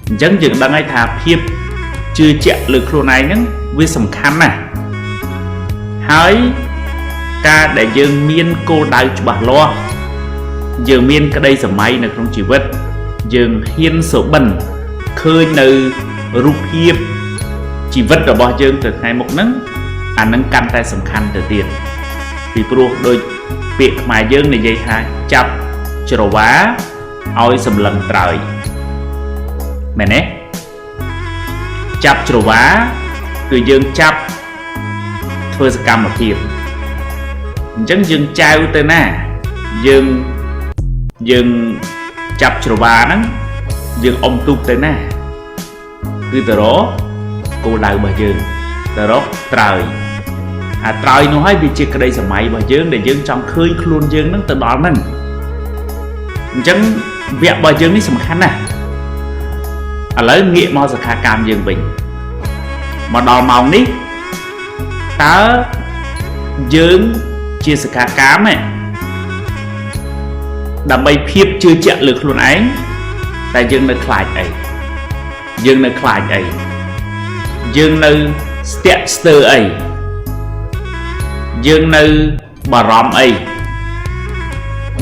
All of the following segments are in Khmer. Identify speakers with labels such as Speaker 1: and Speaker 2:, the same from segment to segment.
Speaker 1: អញ្ចឹងយើងដឹងហើយថាភាពជឿជាក់លើខ្លួនឯងហ្នឹងវាសំខាន់ណាស់ហើយការដែលយើងមានគោលដៅច្បាស់លាស់យើងមានក្តីសម័យនៅក្នុងជីវិតយើងហ៊ានសុបិនឃើញនៅរូបភាពជីវិតរបស់យើងទៅថ្ងៃមុខហ្នឹងអានឹងកាន់តែសំខាន់ទៅទៀតពីព្រោះដូចពាក្យខ្មែរយើងនិយាយថាចាប់ច្រវាឲ្យសម្លឹងត្រើយមែនទេចាប់ច្រវាគឺយើងចាប់ធ្វើសកម្មភាពអញ្ចឹងយើងចែវទៅណាយើងចាប់ច្រវាហ្នឹងយើងអុំទូកទៅណាគឺទៅរកគោលដៅរបស់យើងទៅរកត្រើយអាត្រើយនោះហើយវាជាក្តីសម័យរបស់យើងដែលយើងចង់ឃើញខ្លួនយើងហ្នឹងទៅដល់ហ្នឹងអញ្ចឹងវគ្គរបស់យើងនេះសំខាន់ណាស់ឥឡូវងាកមកសិក្ខាកាមយើងវិញមកដល់ម៉ោងនេះតើយើងជាសិក្ខាកាមឯងដើម្បីភាពជឿជាក់លើខ្លួនឯងតែយើងនៅខ្លាចអីយើងនៅខ្លាចអីយើងនៅស្ទាក់ស្ទើរអីយើងនៅបារម្ភអី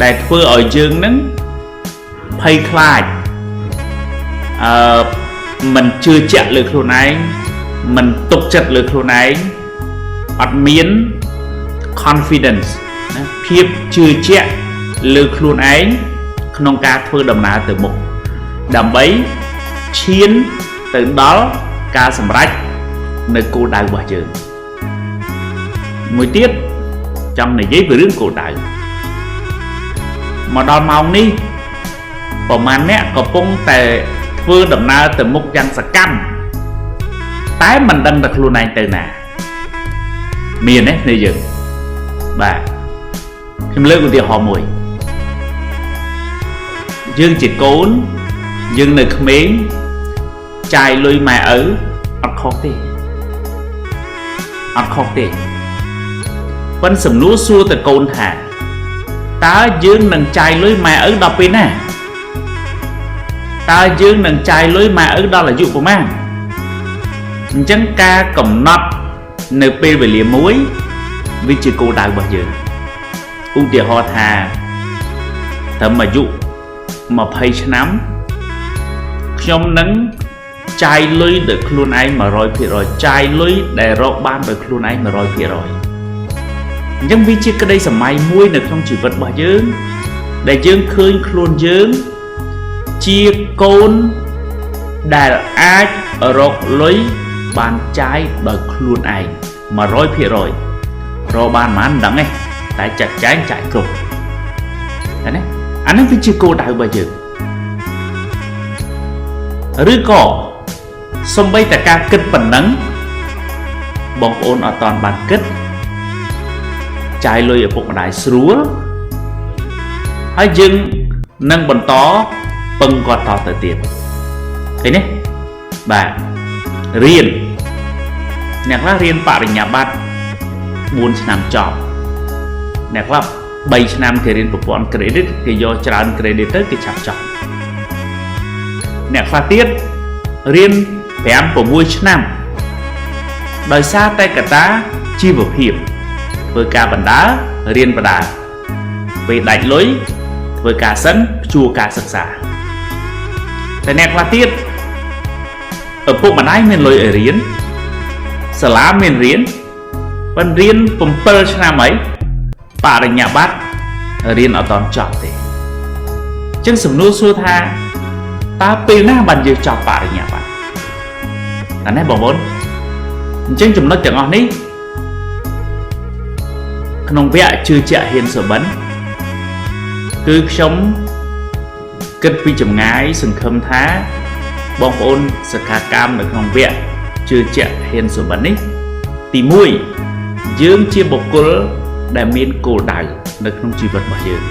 Speaker 1: ដែលធ្វើឲ្យយើងនឹងភ័យខ្លាចអឺមិនជឿជាក់លើខ្លួនឯងមិនទុកចិត្តលើខ្លួនឯងអត់មាន confidence ណាភាពជឿជាក់លើខ្លួនឯងក្នុងការធ្វើដំណើរទៅមុខដើម្បីឈានទៅដល់ការសម្រេចនៅគោលដៅរបស់យើងមួយទៀតចង់និយាយពីរឿងគោលដៅមកដល់ម៉ោងនេះប្រហែលអ្នកកំពុងតែធ្វើដំណើរទៅមុខយ៉ាងសកម្មតែមិនដឹងថាខ្លួនឯងទៅណាមានទេនេះយើងបាទខ្ញុំលើកឧទាហរណ៍មួយយើងជាកូនយើងនៅក្មេងចាយលុយម៉ែឪអត់ខុសទេអត់ខុសទេប៉ុន្តែសំណួរសួរទៅកូនថាតើយើងនឹងចាយលុយម៉ែឪដល់ពេលណាតើយើងនឹងចាយលុយម៉ែឪដល់អាយុប្រមាណអញ្ចឹងការកំណត់នៅពេលវេលាមួយវាជាគោលដៅរបស់យើងឧទាហរណ៍ថាត្រឹមអាយុ20ឆ្នាំខ្ញុំនឹងចាយលុយដោយខ្លួនឯង100%ចាយលុយដែលរកបានដោយខ្លួនឯង100%អញ្ចឹងវាជាក្តីសម័យមួយនៅក្នុងជីវិតរបស់យើងដែលយើងឃើញខ្លួនយើងជាកូនដែលអាចរកលុយបានចាយដោយខ្លួនឯង100%រកបានប៉ុន្មានមិនដឹងទេតែចាត់ចែងចាយគ្រប់តែណាអានេះវាជាគោលដៅរបស់យើងឬក៏សំបីតែការគិតប៉ុណ្ណឹងបងប្អូនអត់តាន់បានគិតចាយលុយឪពុកម្ដាយស្រួលហើយយើងនឹងបន្តពឹងគាត់តទៅទៀតឃើញទេបាទរៀនអ្នកខ្លះរៀនបរិញ្ញាបត្រ4ឆ្នាំចប់អ្នកខ្លះ3ឆ្នាំគេរៀនប្រព័ន្ធ credit គេយកច្រើន credit ទៅគេឆាប់ចប់អ្នកខ្លះទៀតរៀន5 6ឆ្នាំដោយសារតែកត្តាជីវភាពធ្វើការបណ្ដើរៀនបណ្ដើពេលដាច់លុយធ្វើការសិនព្យួរការសិក្សាតែអ្នកខ្លះទៀតឪពុកម្ដាយមានលុយឲ្យរៀនសាលាមានរៀនប៉ុន្តែរៀន7ឆ្នាំហើយបរិញ្ញាបត្ររៀនអត់តចប់ទេអញ្ចឹងសំណួរសួរថាតើពេលណាបានយើងចប់បរិញ្ញាបត្រអានេះបងប្អូនអញ្ចឹងចំណុចទាំងអស់នេះក្នុងវគ្គជឿជាក់ហ៊ានសុបិនគឺខ្ញុំគិតពីចម្ងាយសង្ឃឹមថាបងប្អូនសិក្ខាកាមនៅក្នុងវគ្គជឿជាក់ហ៊ានសុបិននេះទី1យើងជាបុគ្គលដែលមានគោលដៅនៅក្នុងជីវិតរបស់យើង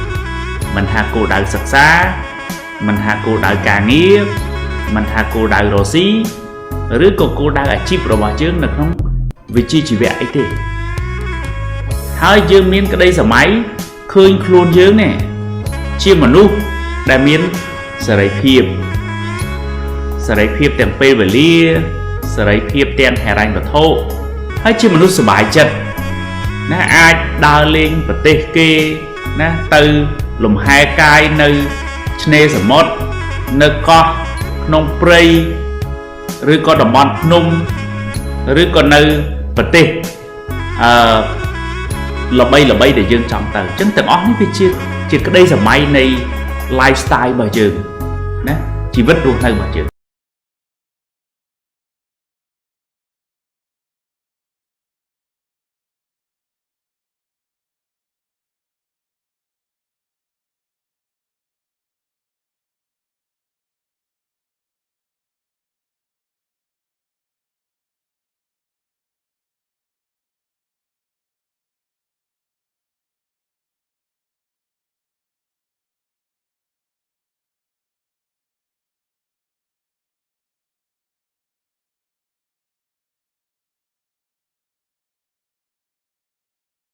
Speaker 1: មិនថាគោលដៅសិក្សាមិនថាគោលដៅការងារមិនថាគោលដៅរកស៊ីឬក៏គោលដៅអាជីពរបស់យើងនៅក្នុងវិជ្ជាជីវៈអីទេហើយយើងមានក្តីសម័យឃើញខ្លួនយើងនេះជាមនុស្សដែលមានសេរីភាព សេរីភាពទាំងពេលវេលាសេរីភាពទាំងហិរញ្ញវត្ថុហើយជាមនុស្សសប្បាយចិត្តណាអាចដើរលេងប្រទេសគេណាទៅលំហែកាយនៅឆ្នេរសមុទ្រនៅកោះក្នុងព្រៃឬក៏តំបន់ភ្នំឬក៏នៅប្រទេសអឺល្បីល្បីដែលយើងចង់ទៅអញ្ចឹងទាំងអស់នេះវាជាជាក្តីស្រមៃនៃ lifestyle របស់យើងណាជីវិតរស់នៅរបស់យើង។